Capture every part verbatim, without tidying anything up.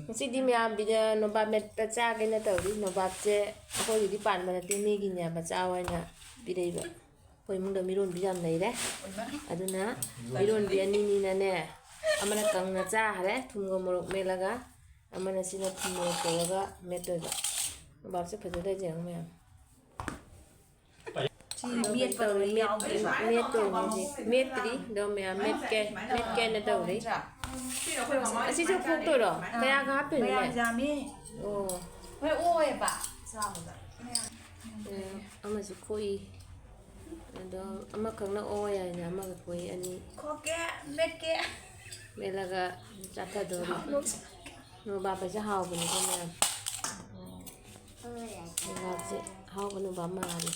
ꯉꯁꯤꯗꯤ ꯃꯌꯥꯝ ꯕꯤꯗ-, ꯅꯣꯕꯥꯞ ꯃꯦꯠꯄ ꯆꯥꯒꯦꯅ ꯇꯧꯔꯤ꯫ ꯅꯣꯕꯥꯞꯁꯦ ꯑꯩꯈꯣꯏꯒꯤꯗꯤ ꯄꯥꯟꯕ ꯅꯠꯇꯦ, ꯃꯤꯒꯤꯅꯦ, ꯃꯆꯥ ꯑꯣꯏꯅ ꯄꯤꯔꯛꯏꯕ꯫ ꯑꯩꯈꯣꯏ ꯏꯃꯨꯡꯗ ꯃꯤꯔꯣꯟꯕꯤ ꯌꯥꯝ ꯂꯩꯔꯦ꯫ ꯑꯗꯨꯅ ꯃꯤꯔꯣꯟꯕꯤ ꯑꯅꯤꯅꯤꯅꯅꯦ, ꯑꯃꯅ ꯀꯪꯅ ꯆꯥꯈ꯭ꯔꯦ ꯊꯨꯝꯒ ꯃꯣꯔꯣꯛ ꯃꯦꯠꯂꯒ, ꯑꯃꯅ ꯁꯤꯅ ꯊꯨꯝ ꯃꯣꯔꯣꯛ ꯇꯧꯔꯒ ꯃꯦꯠꯇꯣꯏꯕ꯫ ꯅꯣꯕꯥꯞꯁꯦ ꯐꯖꯗ꯭ꯔꯥ ꯌꯦꯡꯉꯨ ꯃꯌꯥꯝ꯫ ꯁꯤ ꯃꯦꯠꯄꯗꯧꯅ ꯌꯥꯎꯗꯣꯏꯕ꯫ ꯃꯦꯠꯇꯣꯏꯅꯦ ꯁꯤ꯫ ꯃꯦꯠꯇ꯭ꯔꯤ꯫ ꯑꯗꯣ ꯃꯌꯥꯝ ꯃꯦꯠꯀꯦ, ꯃꯦꯠꯀꯦꯅ ꯇꯧꯔꯤ꯫ ꯅꯠꯇ꯭ꯔꯥ? ꯑꯁꯤꯁꯨ ꯈꯣꯛꯇꯣꯏꯔꯣ? ꯀꯌꯥꯒ ꯍꯥꯞꯇꯣꯏꯅꯣ? ꯃꯌꯥꯝ ꯌꯥꯝꯃꯤ꯫ ꯑꯣ꯫ ꯍꯣꯏ, ꯑꯣꯏꯌꯦꯕ ꯆꯥꯕꯗ꯫ ꯎꯝ, ꯑꯃꯁꯨ ꯈꯣꯛꯏ꯫ ꯑꯗꯣ ꯑꯃꯈꯛꯅ ꯑꯣ ꯌꯥꯏꯅ ꯑꯃꯒ ꯈꯣꯛꯏ ꯑꯅꯤ꯫ ꯈꯣꯛꯀꯦ, ꯃꯦꯠꯀꯦ꯫ ꯃꯦꯠꯂꯒ ꯆꯥꯊꯗꯣꯔꯤ꯫ ꯅꯣꯕꯥꯞ ꯍꯥꯏꯁꯦ ꯍꯥꯎꯕꯅꯤꯀꯣ ꯃꯌꯥꯝ꯫ ꯅꯣꯕꯥꯞꯁꯦ ꯑꯍꯥꯎꯕ ꯅꯣꯕꯥꯞ ꯃꯥꯜꯂꯦ꯫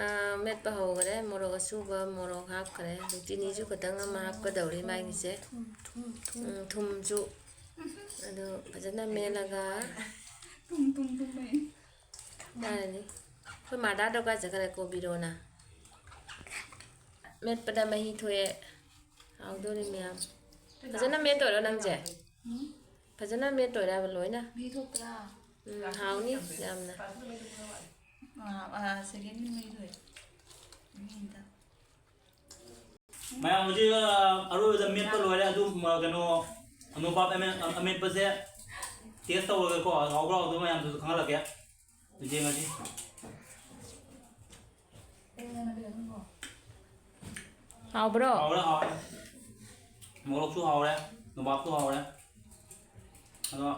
ꯑꯥ, ꯃꯦꯠꯄ ꯍꯧꯈꯔꯦ꯫ ꯃꯣꯔꯣꯛ ꯑꯁꯨꯕ, ꯃꯣꯔꯣꯛ ꯍꯥꯞꯈꯔꯦ꯫ ꯑꯗꯨ ꯆꯤꯅꯤꯁꯨ ꯈꯤꯇꯪ ꯑꯃ ꯍꯥꯞꯀꯗꯧꯔꯤ ꯃꯥꯒꯤꯁꯦ꯫ ꯊꯨꯝ, ꯊꯨꯝ, ꯊꯨꯝ꯫ ꯎꯝ, ꯊꯨꯝꯁꯨ꯫ ꯑꯗꯨ ꯐꯖꯅ ꯃꯦꯠꯂꯒ ꯊꯨꯝ, ꯊꯨꯝ, ꯊꯨꯝ ꯍꯥꯏ꯫ ꯌꯥꯔꯅꯤ꯫ ꯑꯩꯈꯣꯏ ꯃꯥꯗꯥꯗꯣ ꯀꯥꯏ ꯆꯠꯈ꯭ꯔꯦ? ꯀꯣꯕꯤꯔꯣꯅ꯫ ꯃꯦꯠꯄꯗ ꯃꯍꯤ ꯊꯣꯛꯑꯦ꯫ ꯍꯥꯎꯗꯣꯔꯤ ꯃꯌꯥꯝ꯫ ꯐꯖꯅ ꯃꯦꯠꯇꯣꯏꯔꯣ ꯅꯪꯁꯦ? ꯎꯝ? ꯐꯖꯅ ꯃꯦꯠꯇꯣꯏꯔꯕ ꯂꯣꯏꯅ? ꯃꯍꯤ ꯊꯣꯛꯇ꯭ꯔꯥ? ꯎꯝ, ꯍꯥꯎꯅꯤ ꯌꯥꯝꯅ꯫ ꯑꯥ, ꯑꯥ, second ꯃꯍꯤ ꯊꯣꯛꯑꯦ꯫ ꯃꯍꯤ ꯑꯝꯇ꯫ ꯃꯌꯥꯝ ꯍꯧꯖꯤꯛ, ꯑ, ꯑꯔꯣꯏꯕꯗ ꯃꯦꯠꯄ ꯂꯣꯏꯔꯦ꯫ ꯑꯗꯨ, ꯃ, ꯀꯩꯅꯣ, ꯅꯣꯕꯥꯞ ꯑꯃꯦꯠ-, ꯑꯃꯦꯠꯄꯁꯦ taste ꯇꯧꯔꯒꯦꯀꯣ꯫ ꯍꯥꯎꯕ꯭ꯔꯥ ꯍꯥꯎꯇꯕ꯭ꯔꯥ ꯃꯌꯥꯝꯗꯁꯨ ꯈꯪꯍꯜꯂꯛꯀꯦ꯫ ꯌꯦꯡꯉꯁꯤ꯫ ꯍꯥꯎꯕ꯭ꯔꯣ? ꯍꯥꯎꯔꯦ, ꯍꯥꯎꯔꯦ꯫ ꯃꯣꯔꯣꯛꯁꯨ ꯍꯥꯎꯔꯦ, ꯅꯣꯕꯥꯞꯁꯨ ꯍꯥꯎꯔꯦ꯫ ꯑꯗꯣ